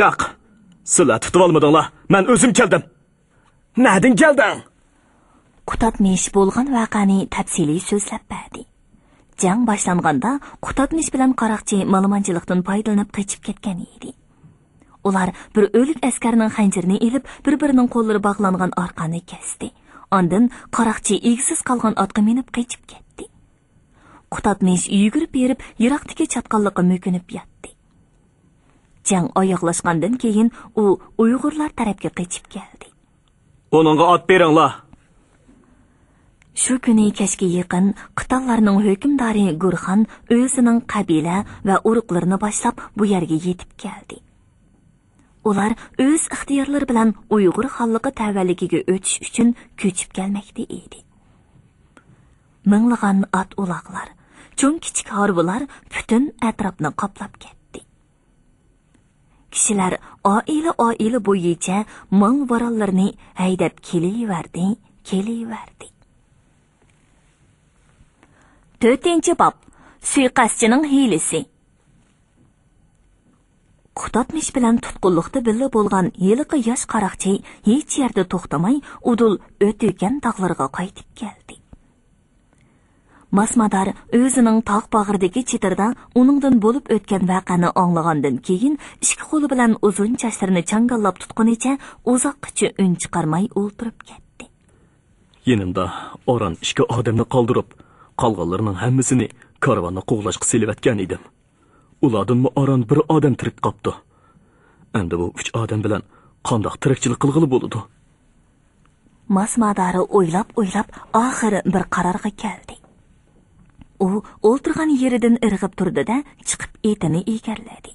ياق، سىلەر تۇتۇۋالمىدىڭلار. مەن ئۆزۈم كەلدىم. نەدىن كەلدىڭ؟ قۇتادمىش بولغان ۋەقەنى تەپسىلىي سۆزلەپ بەردى. جەڭ باشلانغاندا قۇتادمىش بىلەن قاراقچى مالىمانچىلىقتىن پايدىلىنىپ قېچىپ كەتكەن ئىدى. ئۇلار بىر ئۆلۈك ئەسكەرنىڭ خەنجىرىنى ئېلىپ، بىر-بىرىنىڭ قوللىرى باغلانغان ئارقاننى كەستى. ئاندىن قاراقچى ئىگىسىز قالغان ئاتقا مىنىپ قېچىپ كەتتى. قۇتادمىش يۈگۈرۈپ بېرىپ، يىراقتىكى چاتقاللىققا مۆكۈنۈپ ياتتى. جەڭ ئاياغلاشقاندىن كېيىن، ئۇ ئۇيغۇرلار تەرەپكە قېچىپ كەلدى. ئۇنىڭغا ئات بېرىڭلار! شۇ كۈنى كەچكە يېقىن قىتانلارنىڭ ھۆكۈمدارى گۇرخان ئۆزىنىڭ قەبىلە ۋە ئۇرۇقلىرىنى باشلاپ، بۇ يەرگە يېتىپ كەلدى. ئۇلار ئۆز ئىختىيارلىرى بىلەن ئۇيغۇر خانلىقى تەۋەلىكىگە ئۆتۈش ئۈچۈن كۆچۈپ كەلمەكتە ئىدى. مىڭلىغان ئات-ئۇلاغلار، چوڭ-كىچىك ھارۋىلار پۈتۈن ئەتراپنى قاپلاپ كەتتى. كىشىلەر ئائىلە-ئائىلە بويىچە مال-ۋارانلىرىنى ھەيدەپ كېلىۋەردى، كېلىۋەردى. تۆتىنچى باب، سۇيىقەستچىنىڭ ھىيلىسى. قۇتادمىش بىلەن تۇتقۇنلۇقتا بىللە بولغان ھېلىقى ياش قاراقچى ھېچ يەردە توختىماي، ئۇدۇل ئۆتۈگەن تاغلىرىغا قايتىپ كەلدى. ماسمادار ئۆزىنىڭ تاغ باغرىدىكى چېدىرىدا ئۇنىڭدىن بولۇپ ئۆتكەن ۋەقەنى ئاڭلىغاندىن كېيىن، ئىككى قولى بىلەن ئۇزۇن چاچلىرىنى چاڭگاللاپ تۇتقىنىچە ئۇزاققىچە ئۈن چىقارماي ئولتۇرۇپ كەتتى. يېنىمدا ئاران ئىككى ئادەمنى قالدۇرۇپ، قالغانلىرىنىڭ ھەممىسىنى كارۋاننى قوغلاشقا سېلىۋەتكەن ئىدىم. ئۇلاردىنمۇ ئاران بىر ئادەم تىرىك قاپتۇ. ئەمدى بۇ ئۈچ ئادەم بىلەن قانداق تىرىكچىلىك قىلغىلى بولىدۇ؟ ماسمادار ئويلاپ-ئويلاپ، ئاخىر بىر قارارغا كەلدى. ئۇ ئولتۇرغان يېرىدىن ئىرغىپ تۇردى-دە، چىقىپ ئېتىنى ئېگەرلىدى.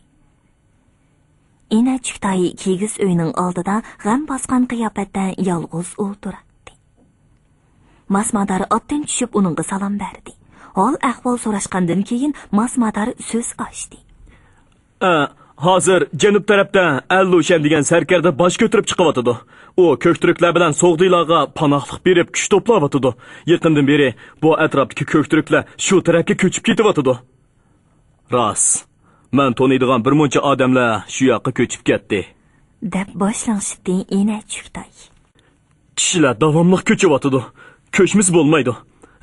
ئىنە چۈكتاي كىگىز ئۆينىڭ ئالدىدا غەم باسقان قىياپەتتە يالغۇز ئولتۇراتتى. ماسمادار ئاتتىن چۈشۈپ ئۇنىڭغا سالام بەردى. ھال-ئەھۋال سوراشقاندىن كېيىن ماسمادار سۆز ئاچتى. ئە، ھازىر جەنۇب تەرەپتە ئەللۇشەن دېگەن سەركەردە باش كۆتۈرۈپ چىقىۋاتىدۇ. ئۇ كۆكتۈركلەر بىلەن سوغدىلارغا پاناھلىق بېرىپ كۈچ توپلاۋاتىدۇ. يېقىندىن بېرى بۇ ئەتراپتىكى كۆكتۈركلەر شۇ تەرەپكە كۆچۈپ كېتىۋاتىدۇ. راست. مەن تونۇيدىغان بىر مۇنچە ئادەملەر شۇ ياققا كۆچۈپ كەتتى. دەپ باش لىڭشىتتى ئىنە چۈكتاي. كىشىلەر داۋاملىق كۆچۈۋاتىدۇ. كۆچمىسە بولمايدۇ.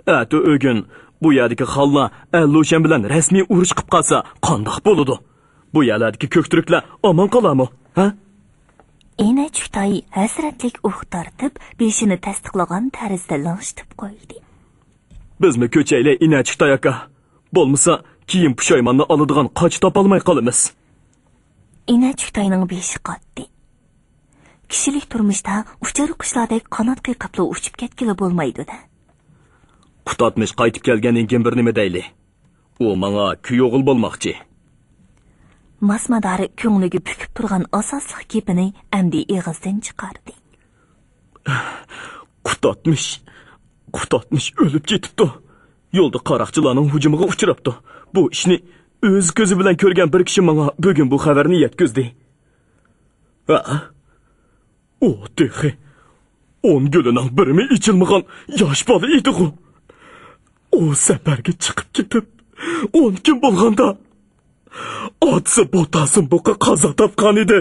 ئەتە ئۆگۈن بۇ يەردىكى خانلار ئەللۇشەن بىلەن رەسمىي ئۇرۇش قىپ قالسا قانداق بولىدۇ؟ بۇ يەرلەردىكى كۆكتۈركلەر ئامان قالارمۇ؟ ھە؟ ئىنە چۈكتاي ھەسرەتلىك ئۇھ تارتىپ، بېشىنى تەستىقلىغان تەرزدە لىڭشىتىپ قويدى. بىزمۇ كۆچەيلى، ئىنە چۈكتاي ئاكا. بولمىسا، كېيىن پۇشايماننى ئالىدىغان قاچا تاپالماي قالىمىز. ئىنە چۈكتاينىڭ بېشى قاتتى. كىشىلىك تۇرمۇشتا ئۇچار قۇشلاردەك قانات قېقىپلا ئۇچۇپ كەتكىلى بولمايدۇ-دە. قۇتادمىش قايتىپ كەلگەندىن كېيىن بىر نېمە دەيلى. ئۇ ماڭا كۈيئوغۇل بولماقچى. ماسمادار كۆڭلىگە پۈكۈپ تۇرغان ئاساسلىق گېپىنى ئەمدى ئېغىزدىن چىقاردى. قۇتادمىش، قۇتادمىش ئۆلۈپ كېتىپتۇ. يولدا قاراقچىلارنىڭ ھۇجۇمىغا ئۇچراپتۇ. بۇ ئىشنى ئۆز كۆزى بىلەن كۆرگەن بىر كىشى ماڭا بۈگۈن بۇ خەۋەرنى يەتكۈزدى. ھە؟ ئۇ تېخى ئون گۈلىنىڭ بىرىمۇ ئېچىلمىغان ياش بالا ئىدىغۇ. ئۇ سەپەرگە چىقىپ كېتىپ، ئون كۈن بولغاندا، ئاتىسى بوتاسىن بۇقا قازا تاپقان ئىدى.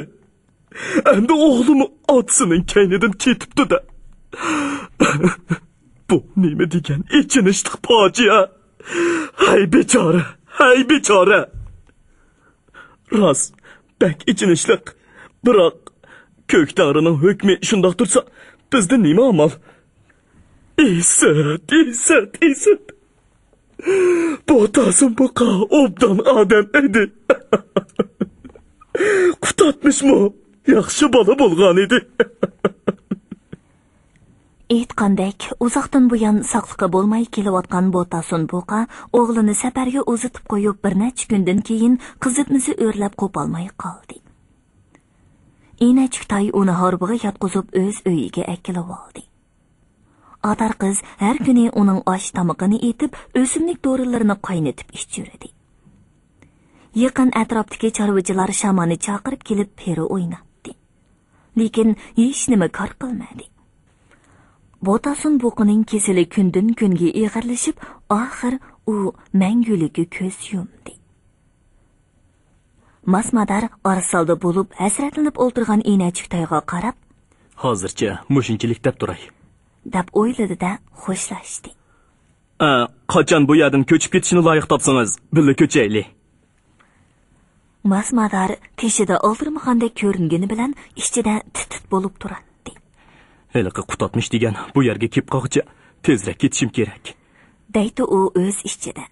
ئەمدى ئوغلىمۇ ئاتىسىنىڭ كەينىدىن كېتىپتۇ-دە. بۇ نېمە دېگەن ئېچىنىشلىق پاجىئە! ھەي بىچارە، ھەي بىچارە! راست، بەك ئېچىنىشلىق. بىراق، كۆك تەڭرىنىڭ ھۆكمى شۇنداق تۇرسا، بىزدە نېمە ئامال؟ ئىسىت، ئىسىت، ئىسىت! بوتاسىن بۇقا ئوبدان ئادەم ئىدى. قۇتادمىشمۇ ياخشى بالا بولغان ئىدى. ئېيتقاندەك، ئۇزاقتىن بۇيان ساقلىقى بولماي كېلىۋاتقان بوتاسون بۇقا ئوغلىنى سەپەرگە ئۇزىتىپ قويۇپ، بىر نەچچە كۈندىن كېيىن قىزىتمىسى ئۆرلەپ قوپالماي قالدى. ئىنەچۈكتاي ئۇنى ھارۋىغا ياتقۇزۇپ، ئۆز ئۆيىگە ئەكېلىۋالدى. ئاتار قىز ھەر كۈنى ئۇنىڭ ئاش تامىقىنى ئېتىپ، ئۆسۈملۈك دورىلىرىنى قاينىتىپ ئىچۈردى. يېقىن ئەتراپتىكى چارۋىچىلار شاماننى چاقىرىپ كېلىپ، پېرە ئويناتتى. لېكىن ھېچنېمە كار قىلمىدى. بوتاسۇن بۇقىنىڭ كېسىلى كۈندىن-كۈنگە ئېغىرلىشىپ، ئاخىر ئۇ مەڭگۈلۈككە كۆز يۇمدى. ماسمادار ئارىسالدا بولۇپ، ھەسرەتلىنىپ ئولتۇرغان ئىنەچۈكتايغا قاراپ، «ھازىرچە مۇشۇنچىلىك دەپ تۇراي.» دەپ ئويلىدى-دە، خوشلاشتى. «ئە، قاچان بۇ يەردىن كۆچۈپ كېتىشنى لايىق تاپسىڭىز، بىللە كۆچەيلى.» ماسمادار تېشىدا ئالدىرىمىغاندەك كۆرۈنگىنى بىلەن، ئىچىدە تىت-تىت بولۇپ تۇراتتى. «ھېلىقى قۇتاتمىش دېگەن بۇ يەرگە كېلىپ قالغۇچە، تېزرەك كېتىشىم كېرەك.» دەيتتى ئۇ ئۆز ئىچىدە.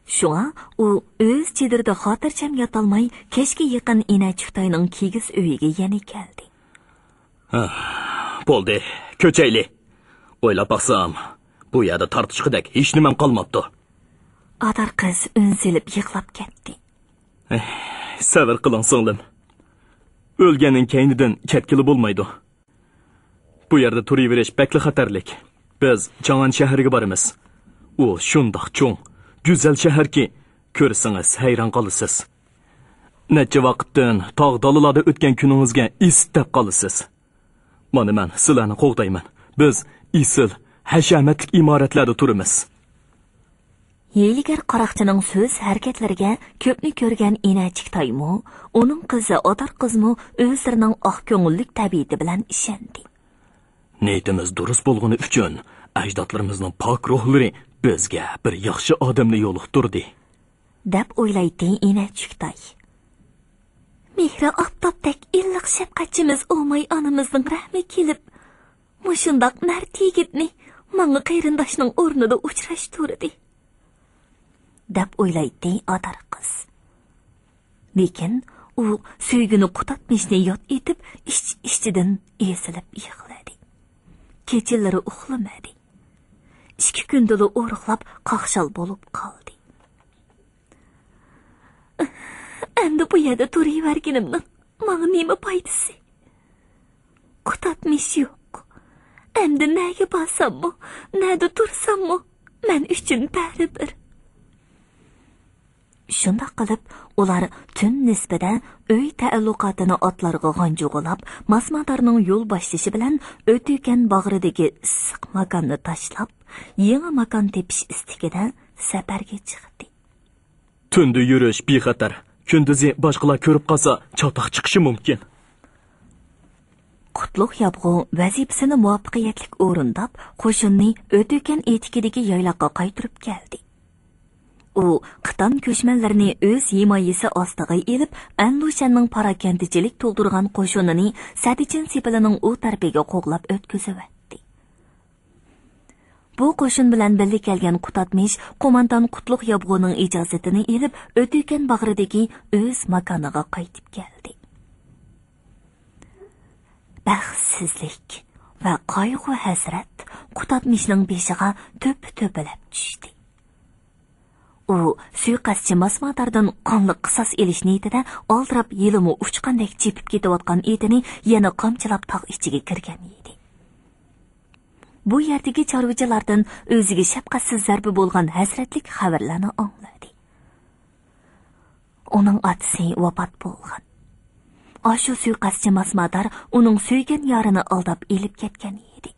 شۇڭا ئۇ ئۆز چېدىرىدا خاتىرجەم ياتالماي، كەچكە يېقىن ئىنەچۈكتاينىڭ كىگىز ئۆيىگە يەنە كەلدى. «ھە، بولدى، كۆچەيلى. ئويلاپ باقسام، بۇ يەردە تارتىشقۇدەك ھېچنېمەم قالماپتۇ.» ئاتار قىز ئۈن سېلىپ يىغلاپ كەتتى. «ئەھ، سەۋر قىلىڭ، سىڭلىم. ئۆلگەننىڭ كەينىدىن كەتكىلى بولمايدۇ. بۇ يەردە تۇرۇۋېرىش بەكلا خەتەرلىك. بىز چاڭئەن شەھىرىگە بارىمىز. ئۇ شۇنداق چوڭ، گۈزەل شەھەركى، كۆرسىڭىز ھەيران قالىسىز. نەچچە ۋاقىتتىن تاغ دالىلاردا ئۆتكەن كۈنىڭىزگە ئىس دەپ قالىسىز. مانا مەن سىلەرنى قوغدايمەن. بىز ئېسىل، ھەشەمەتلىك ئىمارەتلەردە تۇرىمىز.» ھىيلىگەر قاراقچىنىڭ سۆز ھەرىكەتلىرىگە كۆپنى كۆرگەن ئىنەچىكتايمۇ، ئۇنىڭ قىزى ئاتار قىزمۇ ئۆزلىرىنىڭ ئاق كۆڭۈللۈك تەبىئىتى بىلەن ئىشەندى. «نىيىتىمىز دۇرۇس بولغىنى ئۈچۈن، ئەجدادلىرىمىزنىڭ پاك روھلىرى بىزگە بىر ياخشى ئادەمنى يولۇقتۇردى.» دەپ ئويلايتتى ئىنەچۈكتاي. «مېھرى ئاپتاپتەك ئىللىق شەپقەتچىمىز ئوماي ئانىمىزنىڭ رەھمى كېلىپ، مۇشۇنداق مەرد يىگىتنى ماڭا قېرىنداشنىڭ ئورنىدا ئۇچراشتۇردى.» دەپ ئويلايتتى ئاتار قىز. لېكىن ئۇ سۆيگۈنى قۇتاتمىشنى ياد ئېتىپ، ئىچ-ئىچىدىن ئېزىلىپ يىغلىدى. كېچىلىرى ئۇخلىمىدى. ئىككى كۈندىلا ئورۇقلاپ، قاقشال بولۇپ قالدى. «ئەمدى بۇ يەردە تۇرۇۋەرگىنىمنىڭ ماڭا نېمە پايدىسى؟ قۇتاتمىش يوق. ئەمدى نەگە بارساممۇ، نەدە تۇرساممۇ، مەن ئۈچۈن بەرىبىر.» شۇنداق قىلىپ، ئۇلار تۈن نىسبىدە ئۆي تەئەللۇقاتىنى ئاتلارغا غانجۇغىلاپ، ماسمادارنىڭ يول باشلىشى بىلەن ئۆتۈكەن باغرىدىكى ئىسسىق ماكاننى تاشلاپ، يېڭى ماكان تېپىش ئىستىكىدە سەپەرگە چىقتى. «تۈندە يۈرۈش بىخەتەر، كۈندۈزى باشقىلار كۆرۈپ قالسا، چاتاق چىقىشى مۇمكىن.» قۇتلۇق يابغۇ ۋەزىپىسىنى مۇۋەپپەقىيەتلىك ئورۇنداپ، قوشۇننى ئۆتۈكەن ئېتىكىدىكى يايلاققا قايتۇرۇپ كەلدى. ئۇ قىتان كۆچمەنلىرىنى ئۆز ھىمايىسى ئاستىغا ئېلىپ، ئەنلۇشەننىڭ پاراكەندىچىلىك تولدۇرغان قوشۇنىنى سەددىچىن سېپىلىنىڭ ئۇ تەرىپىگە قوغلاپ ئۆتكۈزۈۋەتتى. بۇ قوشۇن بىلەن بىللە كەلگەن قۇتادمىش قوماندان قۇتلۇق يابغۇنىڭ ئىجازىتىنى ئېلىپ، ئۆتۈكەن باغرىدىكى ئۆز ماكانىغا قايتىپ كەلدى. بەختسىزلىك ۋە قايغۇ-ھەسرەت قۇتادمىشنىڭ بېشىغا تۆپە-تۆپىلەپ چۈشتى. ئۇ سۇيىقەستچى ماسماداردىن قانلىق قىساس ئېلىش نىيىتىدە ئالدىراپ ھېلىمۇ ئۇچقاندەك چېپىپ كېتىۋاتقان ئېتىنى يەنە قامچىلاپ تاغ ئىچىگە كىرگەن ئىدى. بۇ يەردىكى چارۋىچىلاردىن ئۆزىگە شەپقەتسىز زەربە بولغان ھەسرەتلىك خەۋەرلەرنى ئاڭلىدى. ئۇنىڭ ئاتىسى ۋاپات بولغان. ئاشۇ سۇيىقەستچى ماسمادار ئۇنىڭ سۆيگەن يارىنى ئالداپ ئېلىپ كەتكەن ئىدى.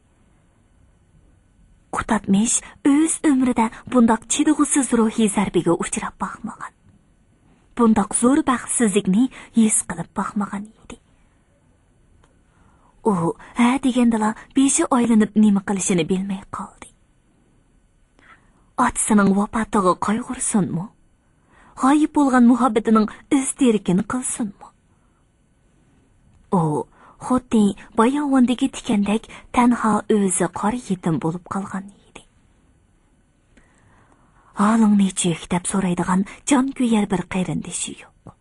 قۇتادمىش ئۆز ئۆمرىدە بۇنداق چىدىغۇسىز روھىي زەربىگە ئۇچراپ باقمىغان. بۇنداق زور بەختسىزلىكنى ھېس قىلىپ باقمىغان ئىدى. ئۇ ھە دېگەندىلا بېشى ئايلىنىپ نېمە قىلىشىنى بىلمەي قالدى. ئاتىسىنىڭ ۋاپاتىغا قايغۇرسۇنمۇ؟ غايىب بولغان مۇھەببىتىنىڭ ئىز دېرىكىنى قىلسۇنمۇ؟ ئۇ خۇددى باياۋاندىكى تىكەندەك تەنھا ئۆزى قارا يېتىم بولۇپ قالغان ئىدى. «ھالىڭ نېچۈك؟» دەپ سورايدىغان جان كۆيەر بىر قېرىندىشى يوق.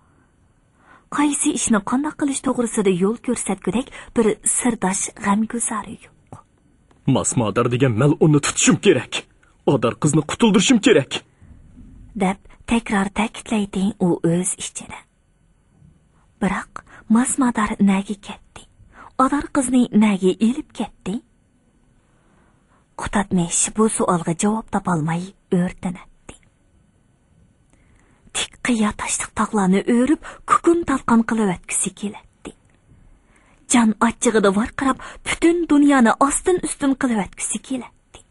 قايسى ئىشنى قانداق قىلىش توغرىسىدا يول كۆرسەتكۈدەك بىر سىرداش غەمگۈزارى يوق. «ماسمادار دېگەن مەلئۇننى تۇتۇشۇم كېرەك. ئادار قىزنى قۇتۇلدۇرۇشۇم كېرەك.» دەپ تەكرار تەكىتلەيتتى ئۇ ئۆز ئىچىدە. بىراق، ماسمادار نەگە كەتتى؟ ئادار قىزنى نەگە ئېلىپ كەتتى؟ قۇتادمىش بۇ سوئالغا جاۋاب تاپالماي ئۆرتىنەتتى. تىك قىيا تاشلىق تاغلارنى ئۆرۈپ، كۇكۇم تالقان قىلىۋەتكۈسى كېلەتتى. جان ئاچچىقىدا ۋارقىراپ، پۈتۈن دۇنيانى ئاستىن ئۈستۈن قىلىۋەتكۈسى كېلەتتى.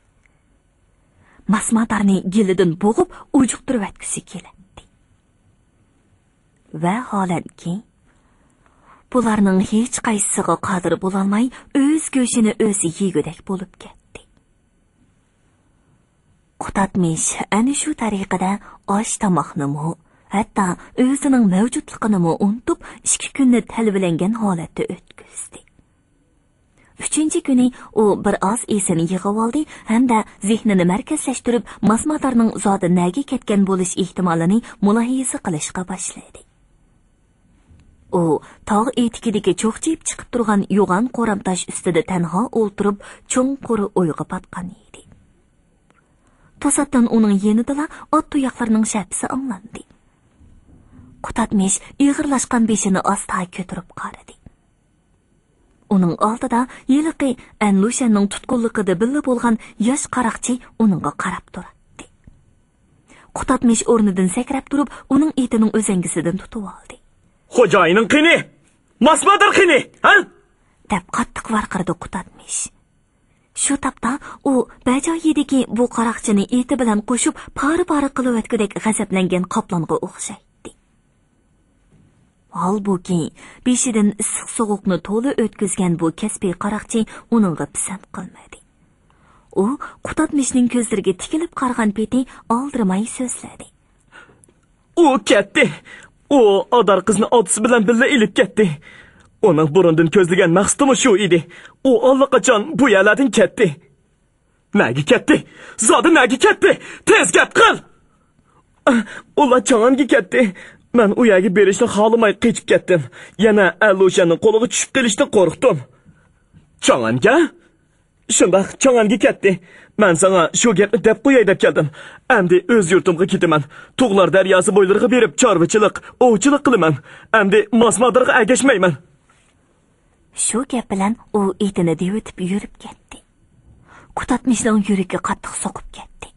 ماسمادارنى گېلىدىن بوغۇپ ئۇجۇقتۇرۇۋەتكۈسى كېلەتتى. ۋەھالەنكى، بۇلارنىڭ ھېچقايسىسىغا قادىر بولالماي، ئۆز گۆشىنى ئۆزى يېگۈدەك بولۇپ كەتتى. قۇتادمىش ئەنە شۇ تەرىقىدە ئاش-تاماقنىمۇ، ھەتتا ئۆزىنىڭ مەۋجۇتلۇقىنىمۇ ئۇنتۇپ، ئىككى كۈننى تەلۋىلەنگەن ھالەتتە ئۆتكۈزدى. ئۈچىنچى كۈنى ئۇ بىر ئاز ئېسىنى يىغىۋالدى ھەمدە زېھنىنى مەركەزلەشتۈرۈپ، ماسمادارنىڭ زادى نەگە كەتكەن بولۇش ئېھتىمالىنى مۇلاھىزە قىلىشقا باشلىدى. ئۇ تاغ ئېتىكىدىكى چوخچىيىپ چىقىپ تۇرغان يوغان قورام تاش ئۈستىدە تەنھا ئولتۇرۇپ، چوڭقۇر ئويغا پاتقان ئىدى. توساتتىن ئۇنىڭ يېنىدىلا ئات تۇياقلىرىنىڭ شەپىسى ئاڭلاندى. قۇتادمىش ئېغىرلاشقان بېشىنى ئاستا كۆتۈرۈپ قارىدى. ئۇنىڭ ئالدىدا ھېلىقى ئەنلۇشەننىڭ تۇتقۇنلۇقىدا بىللە بولغان ياش قاراقچى ئۇنىڭغا قاراپ تۇراتتى. قۇتادمىش ئورنىدىن سەكرەپ تۇرۇپ، ئۇنىڭ ئېتىنىڭ ئۈزەڭگىسىدىن تۇتۇۋالدى. «خوجايىنىڭ قېنى؟ ماسمادار قېنى؟ ھە؟» دەپ قاتتىق ۋارقىرىدى قۇتادمىش. شۇ تاپتا ئۇ بەجايىدىكى بۇ قاراقچىنى ئېتى بىلەن قوشۇپ، پارە-پارە قىلىۋەتكۈدەك غەزەپلەنگەن قاپلانغا ئوخشايتتى. ھالبۇكى، بېشىدىن ئىسسىق-سوغۇقنى تولا ئۆتكۈزگەن بۇ كەسپىي قاراقچى ئۇنىڭغا پىسەنت قىلمىدى. ئۇ قۇتادمىشنىڭ كۆزلىرىگە تىكىلىپ قارىغان پېتى ئالدىرىماي سۆزلىدى. «ئۇ كەتتى. ئۇ ئادار قىزنى ئاتىسى بىلەن بىللە ئېلىپ كەتتى. ئۇنىڭ بۇرۇندىن كۆزلىگەن مەقسىتىمۇ شۇ ئىدى. ئۇ ئاللىقاچان بۇ يەرلەردىن كەتتى.» «نەگە كەتتى؟ زادى نەگە كەتتى؟ تېز گەپ قىل!» «ئۇلار چاڭئەنگە كەتتى. مەن ئۇ يەرگە بېرىشنى خالىماي قېچىپ كەتتىم. يەنە ئەلۇشەننىڭ قولىغا چۈشۈپ قېلىشتىن قورقتۇم.» «چاڭئەنگە؟» «شۇنداق، چاڭئەنگە كەتتى. مەن ساڭا شۇ گەپنى دەپ قوياي دەپ كەلدىم. ئەمدى ئۆز يۇرتۇمغا كېتىمەن. تۇغلار دەرياسى بويلىرىغا بېرىپ چارۋىچىلىق، ئوۋچىلىق قىلىمەن. ئەمدى ماسمادارغا ئەگەشمەيمەن.» شۇ گەپ بىلەن ئۇ ئېتىنى دېۋىتىپ يۈرۈپ كەتتى. قۇتادمىشنىڭ يۈرىكى قاتتىق سوقۇپ كەتتى.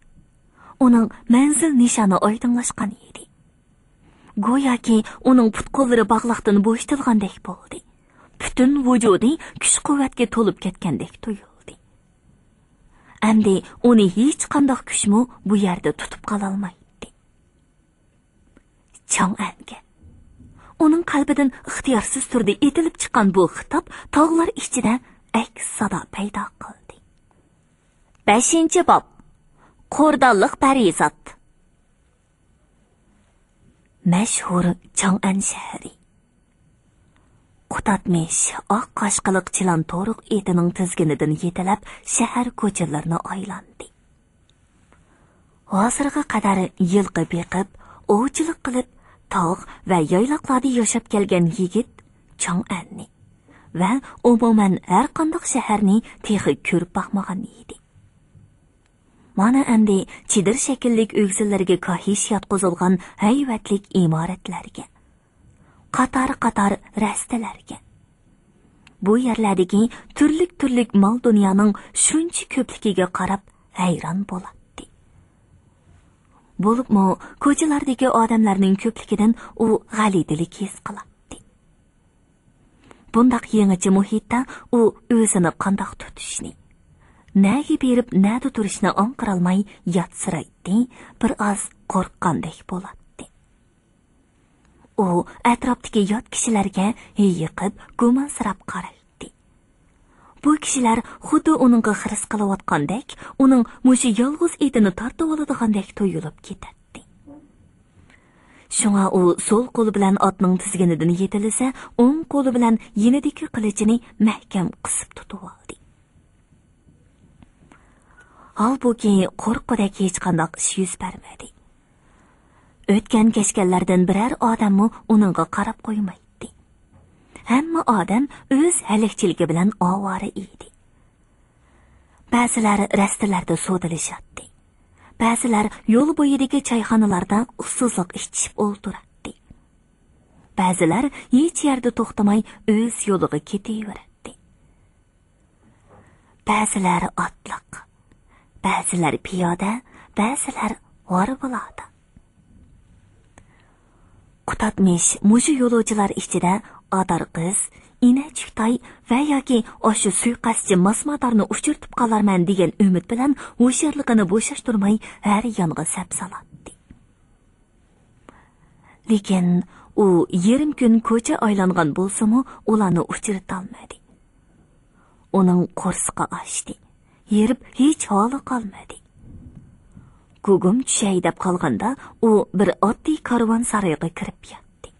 ئۇنىڭ مەنزىل نىشانى ئايدىڭلاشقان ئىدى. گوياكى ئۇنىڭ پۇت-قوللىرى باغلاقتىن بوشىتىلغاندەك بولدى. پۈتۈن ۋۇجۇدى كۈچ-قۇۋۋەتكە تولۇپ كەتكەندەك تۇيۇلدى. ئەمدى ئۇنى ھېچقانداق كۈچمۇ بۇ يەردە تۇتۇپ قالالمايتتى. چاڭئەنگە. ئۇنىڭ قەلبىدىن ئىختىيارسىز تۈردە ئېتىلىپ چىققان بۇ خىتاب تاغلار ئىچىدە ئەكس سادا پەيدا قىلدى. بەشىنچى باب. قوردانلىق پەرىزات. مەشھۇر چاڭئەن شەھىرى. قۇتادمىش ئاق قاشقىلىق چىلان تورۇق ئېتىنىڭ تىزگىنىدىن يېتىلەپ، شەھەر كوچىلىرىنى ئايلاندى. ھازىرغا قەدەر يىلقى بېقىپ، ئوۋچىلىق قىلىپ، تاغ ۋە يايلاقلاردا ياشاپ كەلگەن يىگىت چاڭئەننى ۋە ئومۇمەن ھەرقانداق شەھەرنى تېخى كۆرۈپ باقمىغان ئىدى. مانا ئەمدى چېدىر شەكىللىك ئۆگزىلىرىگە كاھىش ياتقۇزۇلغان ھەيۋەتلىك ئىمارەتلەرگە، قاتار-قاتار رەستىلەرگە، بۇ يەرلەردىكى تۈرلۈك-تۈرلۈك مال-دۇنيانىڭ شۇنچە كۆپلۈكىگە قاراپ ھەيران بولاتتى. بولۇپمۇ كوچىلاردىكى ئادەملەرنىڭ كۆپلۈكىدىن ئۇ غەلىتىلىك ھېس قىلاتتى. بۇنداق يېڭىچە مۇھىتتا ئۇ ئۆزىنى قانداق تۇتۇشنى، نەگە بېرىپ نەدە تۇرۇشنى ئاڭقىرالماي ياتسىرايتتى، بىر ئاز قورققاندەك بولاتتى. ئۇ ئەتراپتىكى يات كىشىلەرگە ھېيىقىپ، گۇمانسىراپ قارايتتى. بۇ كىشىلەر خۇددى ئۇنىڭغا خىرىس قىلىۋاتقاندەك، ئۇنىڭ مۇشۇ يالغۇز ئېتىنى تارتىۋالىدىغاندەك تۇيۇلۇپ كېتەتتى. شۇڭا ئۇ سول قولى بىلەن ئاتنىڭ تىزگىنىدىن يېتىلىسە، ئوڭ قولى بىلەن يېنىدىكى قىلىچىنى مەھكەم قىسىپ تۇتۇۋالدى. ھالبۇكى، قورققۇدەك ھېچقانداق ئىش يۈز بەرمىدى. ئۆتكەن-كەچكەنلەردىن بىرەر ئادەممۇ ئۇنىڭغا قاراپ قويمايتتى. ھەممە ئادەم ئۆز ھەلەكچىلىكى بىلەن ئاۋارە ئىدى. بەزىلەر رەستىلەردە سودىلىشاتتى. بەزىلەر يول بويىدىكى چايخانىلاردا ئۇسسۇزلۇق ئىچىشىپ ئولتۇراتتى. بەزىلەر ھېچ يەردە توختىماي ئۆز يولىغا كېتىۋېرەتتى. بەزىلەر ئاتلىق، بەزىلەر پىيادە، بەزىلەر ھارۋىلاردا. قۇتادمىش مۇشۇ يولۇچىلار ئىچىدە ئادار قىز، ئىنە چۈكتاي ۋە ياكى ئاشۇ سۇيىقەستچى ماسمادارنى ئۇچرىتىپ قالارمەن دېگەن ئۈمىد بىلەن ھوشيارلىقىنى بوشاشتۇرماي ھەر يانغا سەپ سالاتتى. لېكىن ئۇ يېرىم كۈن كوچا ئايلانغان بولسىمۇ، ئۇلارنى ئۇچرىتالمىدى. ئۇنىڭ قورسىقى ئاچتى. ھېرىپ ھېچ ھالى قالمىدى. گۇگۇم چۈشەي دەپ قالغاندا، ئۇ بىر ئاددىي كارۋان سارىيىغا كىرىپ ياتتى.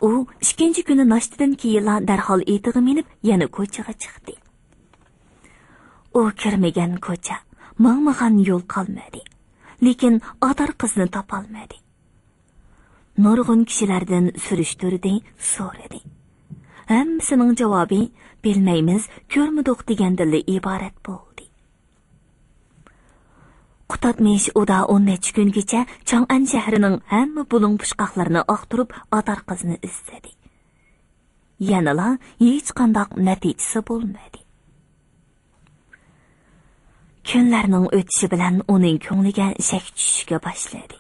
ئۇ ئىككىنچى كۈنى ناشتىدىن كېيىنلا دەرھال ئېتىغا مىنىپ، يەنە كوچىغا چىقتى. ئۇ كىرمىگەن كوچا، ماڭمىغان يول قالمىدى. لېكىن ئادار قىزنى تاپالمىدى. نۇرغۇن كىشىلەردىن سۈرۈشتۈردى، سورىدى. ھەممىسىنىڭ جاۋابى «بىلمەيمىز، كۆرمىدۇق» دېگەندىنلا ئىبارەت بولدى. قۇتادمىش ئۇدا ئون نەچچە كۈنگىچە چاڭئەن شەھىرىنىڭ ھەممە بۇلۇڭ-پۇچقاقلىرىنى ئاختۇرۇپ، ئادار قىزنى ئىزدىدى. يەنىلا ھېچقانداق نەتىجىسى بولمىدى. كۈنلەرنىڭ ئۆتۈشى بىلەن ئۇنىڭ كۆڭلىگە شەك چۈشۈشكە باشلىدى.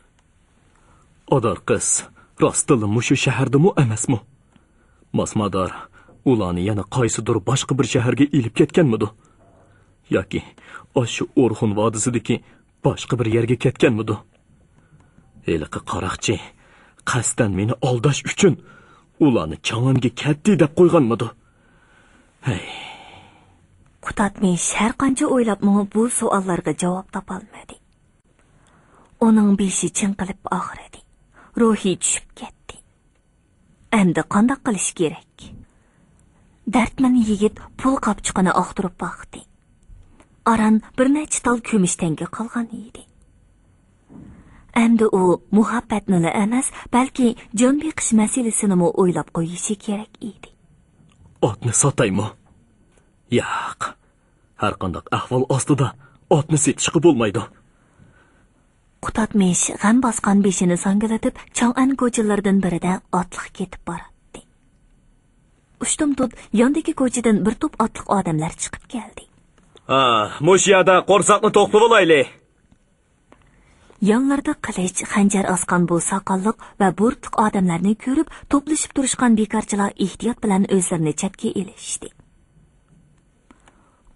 ئادار قىز راستتىنلا مۇشۇ شەھەردىمۇ ئەمەسمۇ؟ ماسمادار ئۇلارنى يەنە قايسىدۇر باشقا بىر شەھەرگە ئېلىپ كەتكەنمىدۇ؟ ياكى ئاشۇ ئورخۇن ۋادىسىدىكى باشقا بىر يەرگە كەتكەنمىدۇ؟ ھېلىقى قاراقچى قەستەن مېنى ئالداش ئۈچۈن ئۇلارنى چاڭئەنگە كەتتى دەپ قويغانمىدۇ؟ ھەي. قۇتادمىش ھەر قانچە ئويلاپمۇ بۇ سوئاللارغا جاۋاب تاپالمىدى. ئۇنىڭ بېشى چىڭقىلىپ ئاغرىدى. روھى چۈشۈپ كەتتى. ئەمدى قانداق قىلىش كېرەك؟ دەردمەن يىگىت پۇل قاپچۇقىنى ئاختۇرۇپ باقتى. ئاران بىر نەچچە تال كۈمۈش تەڭگە قالغان ئىدى. ئەمدى ئۇ مۇھەببەتنىلا ئەمەس، بەلكى جان بېقىش مەسىلىسىنىمۇ ئويلاپ قويۇشى كېرەك ئىدى. ئاتنى ساتايمۇ؟ ياق. ھەرقانداق ئەھۋال ئاستىدا ئاتنى سېتىشقا بولمايدۇ. قۇتادمىش غەم باسقان بېشىنى ساڭگىلىتىپ، چاڭئەن كوچىلىرىدىن بىرىدە ئاتلىق كېتىپ باراتتى. ئۇشتۇمتۇت ياندىكى كوچىدىن بىر توپ ئاتلىق ئادەملەر چىقىپ كەلدى. ھا، مۇشۇ يەردە قورساقنى توقلىۋالايلى. يانلىرىدا قىلىچ، خەنجەر ئاسقان بۇ ساقاللىق ۋە بۇرۇتلۇق ئادەملەرنى كۆرۈپ، توپلىشىپ تۇرۇشقان بىكارچىلار ئېھتىيات بىلەن ئۆزلىرىنى چەتكە ئېلىشتى.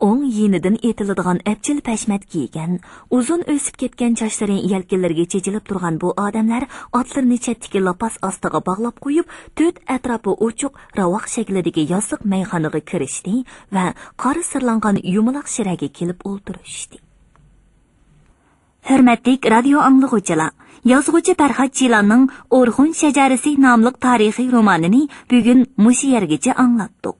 ئوڭ يېنىدىن ئېتىلىدىغان ئەپچىل پەشمەت كىيگەن، ئۇزۇن ئۆسۈپ كەتكەن چاچلىرى يەلكىلىرىگە چېچىلىپ تۇرغان بۇ ئادەملەر ئاتلىرىنى چەتتىكى لاپاس ئاستىغا باغلاپ قويۇپ، تۆت ئەتراپى ئوچۇق راۋاق شەكلىدىكى ياسىق مەيخانىغا كىرىشتى ۋە قارا سىرلانغان يۇمىلاق شىرەگە كېلىپ ئولتۇرۇشتى. ھۆرمەتلىك رادىيو ئاڭلىغۇچىلار، يازغۇچى پەرھات جىلاننىڭ ئورخۇن شەجەرىسى ناملىق تارىخىي رومانىنى بۈگۈن مۇشۇ يەرگىچە ئاڭلاتتۇق.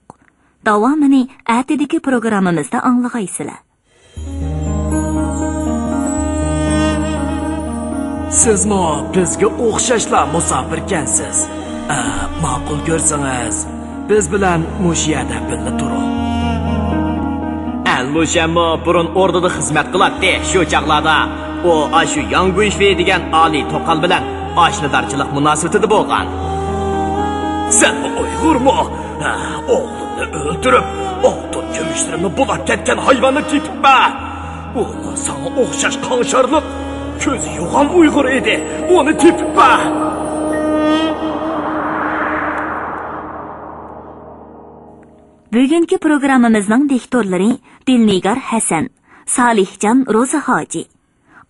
داۋامىنى ئەتىدىكى پروگراممىمىزدا ئاڭلىغايسىلەر. سىزمۇ بىزگە ئوخشاشلا مۇساپىركەنسىز. ئە، ماقۇل كۆرسىڭىز، بىز بىلەن مۇشۇ يەردە بىللە تۇرۇڭ. ئەللۇشەنمۇ بۇرۇن ئوردىدا خىزمەت قىلاتتى. شۇ چاغلاردا ئۇ ئاشۇ ياڭ گۇيفې دېگەن ئالىي توقال بىلەن ئاشنىدارچىلىق مۇناسىۋىتىدە بولغان. سەنمۇ ئۇيغۇرمۇ؟ ھە، ئوغلۇمنى ئۆلتۈرۈپ، ئالتۇن كۈمۈشلىرىمنى بۇلاپ كەتكەن ھايۋاننى تېپىپ بەر. ئۇمۇ ساڭا ئوخشاش قاڭشارلىق، كۆزى يوغان ئۇيغۇر ئىدى. ئۇنى تېپىپ بەر. بۈگۈنكى پروگراممىمىزنىڭ دىكتورلىرى دىلنىگار ھەسەن، سالىھجان روزى ھاجى.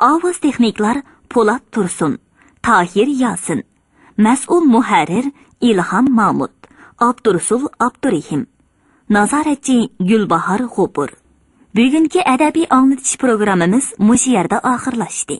ئاۋاز تېخنىكلار پولات تۇرسۇن، تاھىر ياسىن. مەسئۇل مۇھەررىر ئىلھام مامۇت، ئابدۇرۇسۇل ئابدۇرېھىم. نازارەتچى گۈلباھار غوپۇر. بۈگۈنكى ئەدەبىي ئاڭلىتىش پروگراممىمىز مۇشۇ يەردە ئاخىرلاشتى.